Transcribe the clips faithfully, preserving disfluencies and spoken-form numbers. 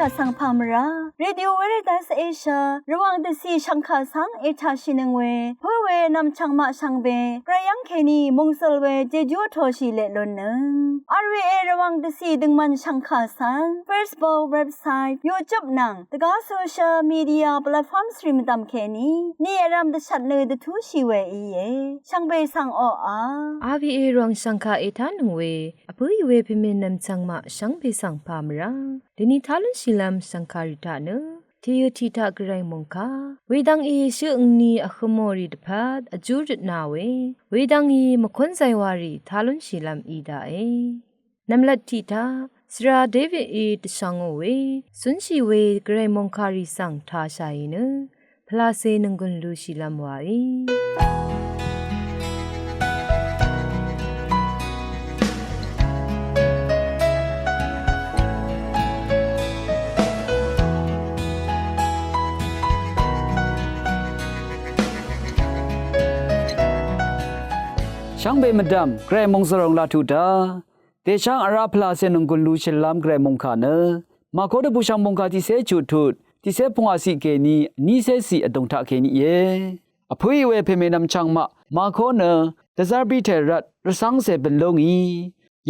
Vsvng pà mvrá Radio Veritas Asia Rvwàng dvcì shvngkà svng ètàshìnøng we pǿ we nv̀mchv̀ng maq shvngbe gvray yv́ng kèní mòngsøl we jejú vtōshì leq lunnøng. R V A Rvwàng dvcì døngmvn shvngkà svng Facebook, website, YouTube nvng dvgá social media platforms rì mvdv̀m kèní ni vrv̄m dvshvt nø dvtúshì we íe. Shvngbe svng oqà R V A Rvwàng shv̀ngkà ètánøng we vpǿì we pèmè nv̀mchv̀ng maq shvngbe svng pà mvrá dvni tá lúnshìlv́m shv̀ngkàrì taq nø tèyø tiq taq gvray mòngkà wedvng í shø ngni vhø̄mòrì dvpvt vjú røtna we wedvng í mvkónzay warì tá lúnshìlv́m í daqe. Nv̀mlat tiq taq svra David í dvshvngò we cúnshì we gvray mòngkàrì svng tāshàì nø pvlacè nònggùn lushìlv́m wae. Shvngbe mvdv̀m gvray mòngsvròng laq tuq taq dèsháng vrá pvlacè nònggùn lushìlv́m gvray mòngkà nø Màkó dvbùshv̀ng mòngkà tiqcé chuq tut tiqcé pungwà ciq kèní vnícé ciq vdùng taq kèní íe. Vpǿì we pèmè nv̀mchv̀ng maq Màkó nø dvzv́r Piter rvt rvcv́ngcè bø̀n lú ngì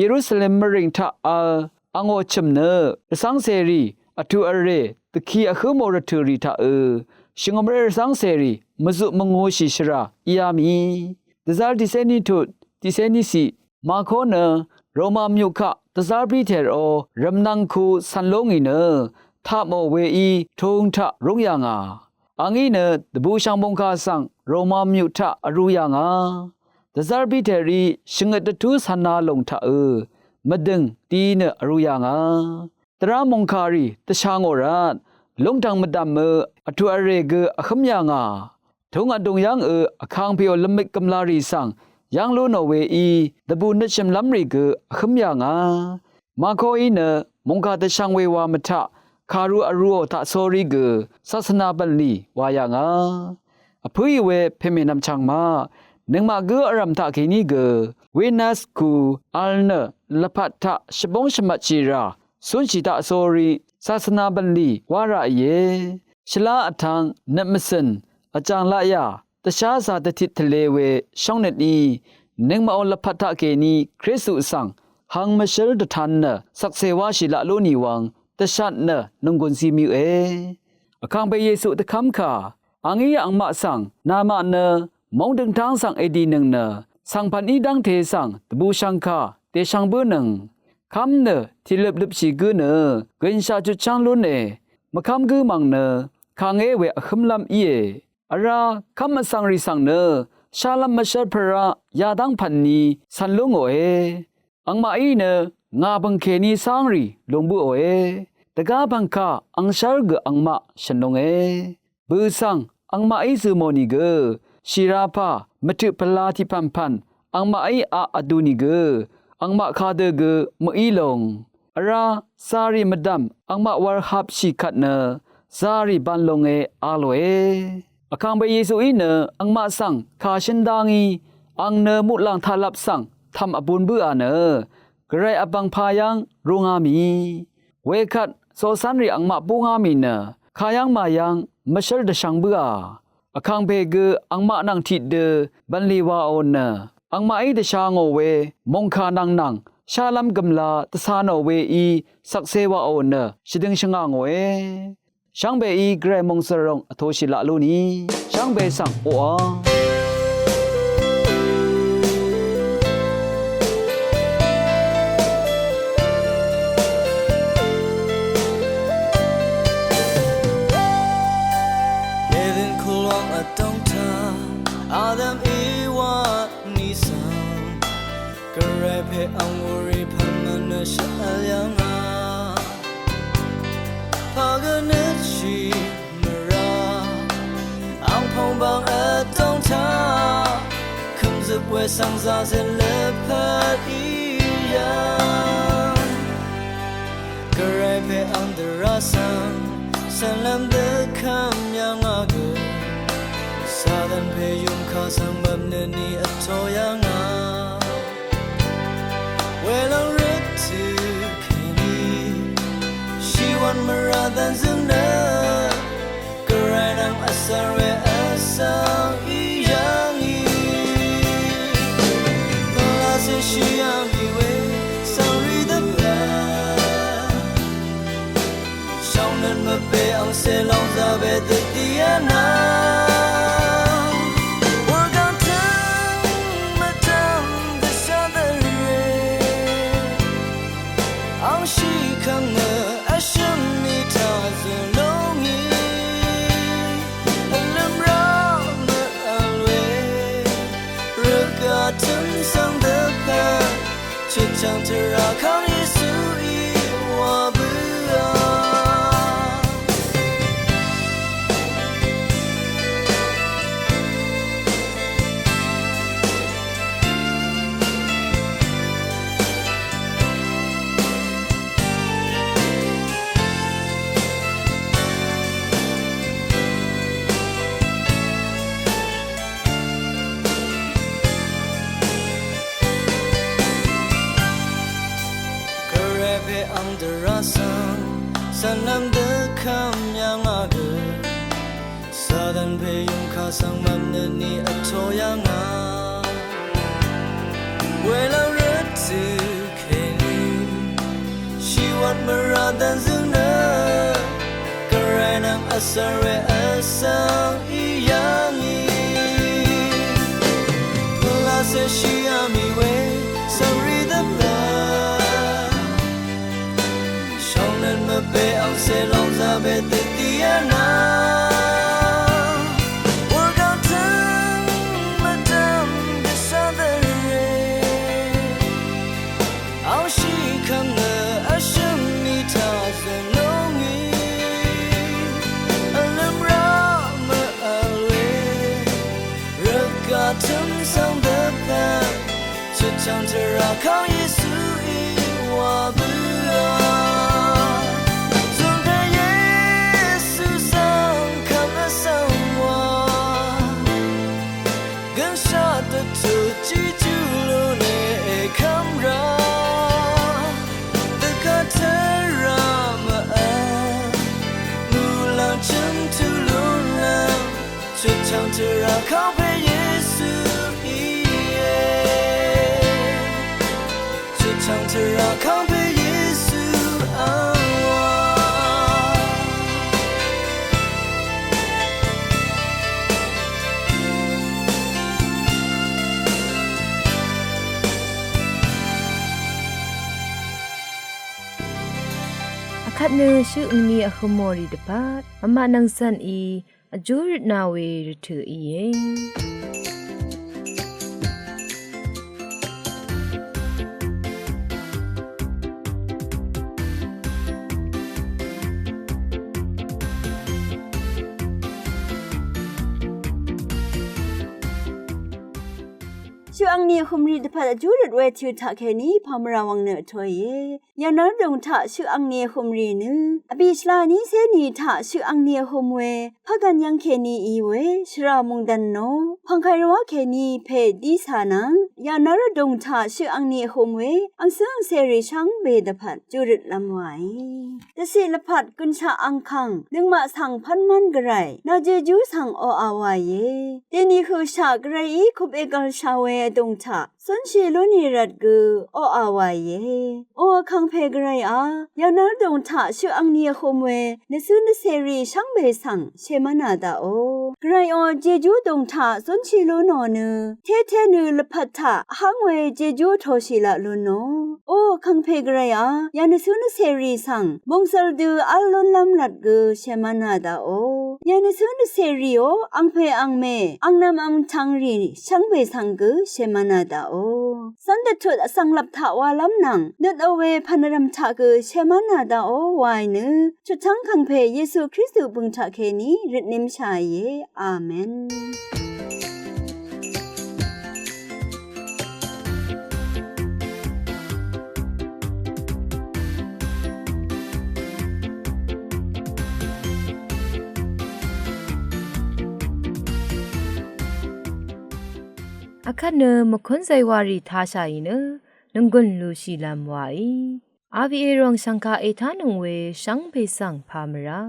Yerusalem mvrìng taq v̄l angò chø̀m nø rvcv́ngcèrì vtuq vrè dvki vhǿmò rvtø̀rì taqø̄ shvngø̀mré rvcv́ngcèrì mvzuq mvngūshì shvrà íá mì. Dvzv́r tiqcé ní tut tiqcé ní ciq Màkó nø Roma myuq kaq dvzv́r Piter ó rv̀mnv̄ng ku cv̀n lú ngì nø tapmò weí tūng taq rúng yà ngà. Angí nø dvbùshv̀ng mòngkà svng Roma myuq taq vrū yà ngà. Dvzv́r Piterí shvngøt dvtú cv̄na lòng taqø̄ mvdø̀ng di nø vrū yà ngà. Dvrá mòngkàrì dvshà ngò rvt lúngdv̀ng mvdv̀mø vtuq vrè gø vhǿm yà ngà. Tūng vdùng yv́ngø vkàngpèò lvmik gv̀mlarì svng yv́ng lú nò weí dvbù nøtshø̀mlv́mrì gø vhǿm yà ngà. Màkóí nø mòngkà dvshvng we wa mvtaq kàru vrūò taqsórí gø sasvna bv̀nlì wa yà ngà. Vpǿì we pèmè nv̀mchv̀ng maq nøngmaq gǿ vrv̀m taqkèní gø witness ku v̄l nø lvpat taq shvbóng shvmvtshì rà cúnshì taqsórí sasvna bv̀nlì wá rà íe. Shvlá vtv̄ng nøt mvcø̀n vjàng laqyà dvsházā dvtit tvlē we shóngnøt í nøngmaqò lvpat taqkèní Kristu svng hang mvshǿl dvtan nø shvkse wáshì laq lú nì wvng dvshat nø nònggùn zi møqe. Vkàngpè Yesu dvkv́mkà angí angmaq svng namaq nø móng døngtáng svng èdìnøng nø svngpv̀n í dv́ngte svng dvbùshv̀ngkà dèshvng bǿnøng kv́m nø tìløp løpshì gǿ nø gø̀nshaq jutchv́ng lúne. Mvkv́m gǿ mv̀ng nø kàngé we vhǿmlv́m íe. Vrá kv́m vsvngrì svng nø shálv́m mvshv́r pvrá yadv́ng pv̀nni cv̀n lú ngòe. Angmaqí nø ngà bø̀ng kèní cángrì lung bǿòe. Dvgá bv̀ngkà angshv́r gø angmaq shø̀n lunge. Bø̀ svng angmaqí zø̀ mò nìgø shìrapà mvtøq pvla tiqpv̀npv̀n angmaqí aq vdu nìgø angmaq kadø gø mø̀í lung. Vrá zàrì mvdv̀m angmaq wur hapshì kvt nø zàrì ban lunge a lòe. Vkàngpè Yesuí nø angmaq svng kà shǿn dá ngí ang nø muqlàng taqlap svng tv̀m vbun bǿà nø gvray vbv̀ngpā yv́ng rúngá mì. Wekvt coqcv́nrì angmaq búngá mì nø kayv́ng màyv́ng mvshv́r dvshvng bǿà. Vkàngpè gø angmaq nvng tiqdø bv̀nlì wàò nø angmaqí dvsha ngò we mòngkà nvng nvng shálv́m gø̀mla dvcā nò weí shvkse wàò nø shvdøng shvngà ngòe. Shvngbeí gvray mòngsvròng vtoshì laq lú ni shvngbe svng oqà. Mèløn kulwang vdóng taq Adam Iwa ni svng gvray pè ang wuri pv̀n mvnø shvvl yv̀ngà. Pagø nøtshì mvrá angpong bang vdóng taq kø̀mzøp we svng zazøt lvpat í yv̀ng. Gvray pè ang dvrá svng cv̀nlv́m dø kv́m yv̀ngà gø Satan pè yùmkà svng mvpnø ni vto yv̀ngà. Welv́ng røt tø kèní shìwv̀n mvrá Dvnzøng nø Gvray nvng vsvr we vsvng í yv̀ngì. Lase shìyv̀ngì we svng rì dvpvt. Shvngnøt mvbe angcè lòngzà we dvdì vnvng. Wurgvng tøng mvdv̀m dvshà dvre. Angshì kvng nø vshø̀m ni taq zø̀ lúngì. Vlø̀m rá mvvl we rvgaq tø̀m svng dvpvt. Chutchv̀ng tvrà kv́m Yesuí wa bǿà. Gvray pè ang dvrá svng cv̀nlv́m dvkvm yv̀ngà gø. Satan pè yungkà svng mvpnøt ni vtō yv̀ngà. Welv́ng rvtø̀ kèní shìwvt mvrà dvnzøng nø Gvray nvng vsvr we vsvng í yv̀ngì. Pvlacè shìyà mì we svng rì dvpvt. Shvngnøt mvbe angcè lòngzà we dvdì vnvng. Wurgvng tøng mvdv̀m dvshà dvre. Angshì kvm nø vshø̀m ni taq zø̀ lúngì. Vlø̀m rá mvvl we rvgaq tø̀m svng dvpvt. Chutchv̀ng tvrà kv́m Yesuí wa bǿà. Zùngte Yesu svng kvt vsvng wa. Gønshaq dvtut jejú lúne èkv́m rá. Dvgvt tvrà mvvl muqlàng chø̀m tuq lúnlv́m. Chutchv̀ng tvrà kv́m pè Yesu íe. Chutchv̀ng tvrà kv́m pè Yesu ang wa. Akvt nø shøq angni vhø̄m mòrì dvpvt vmaq nvng zv̀n í vjú røtna we rvtø̀ íe. Shøq angni vhø̄m rì dvpvt vjú røt we tø̀ taq kèní pà mvrà wvng nø vtōìe. Yà nv́r dòng taq shøq angni vhø̄m rì nø vbì shvla ní cé ni taq shøq angni vhø̄m we pvgv̀n yv́ng kèní í we shvrà mòngdv̀n nò pv̀ngkàí rvwá kèní pè dí cà nvng yà nv́r dòng taq shøq angni vhø̄m we angcǿ angcèrì shvngbe dvpvt júrøt lv́m wàí. Dvciq lvpat gønshaq angkàng nøngmaq svng pv́nmv́n gvray nà jejú svng oqà wàìe. Dèni høqshaq gvrayí kup ègv̀lshà we vdòng taq cúnshì lúnì rvt gø oqà wàìe. O vkàngpè gvrayà, yà nv́r dòng taq shøq angni vhø̄m we nvcǿ nvcèrì shvngbe svng shèmv́nà daqò. Gvrayò, jejú dòng taq cúnshì lú nò nø tété nø lvpat taq hv́ng we jejú vtōshì laq lún nò. O vkàngpè gvrayà, yà nvcǿ nvcèrì svng mòngsvl dø v́l lúnlv́m rvt gø shèmv́nà daqò. Yà nvcǿ nvcèrìò, angpè angmè, angnvm angtvngrì shvngbe svng gø shèmv́nà daqò. Cv́n dvtut vsvng lvp taq walv́m nvng nøt ò we pv̀n vrv̀m taq gø shèmv́nà daqò waì nø chutchv́ng vkàngpè Yesu Kristu bø̀ng taq kèní røtnimshàìe. Amen. Akvt nø mvkún zaywàrì tashàì nø nònggùn lùshìlv́m wàí. Abi erong shvngka etánøng we shvngbe svng pamvra.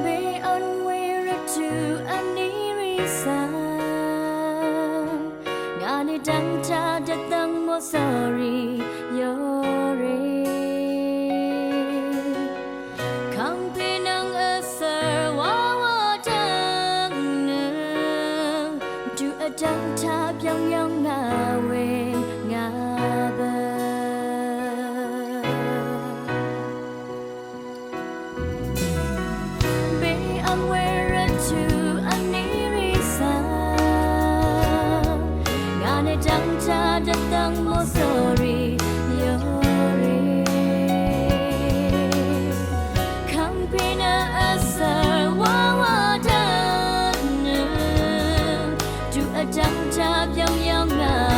Be on we rvtu aniri svng ngani dvngta dvtvng mosori yore. Kangpinang asar wawa dvng nung tu advngta byang yang ngawe ngaba. Be ang we rvtu aniri svng ngani dvngta dvtvng mosori yore. Kangpina asar wawa dvng nung tu advngta byang yang nga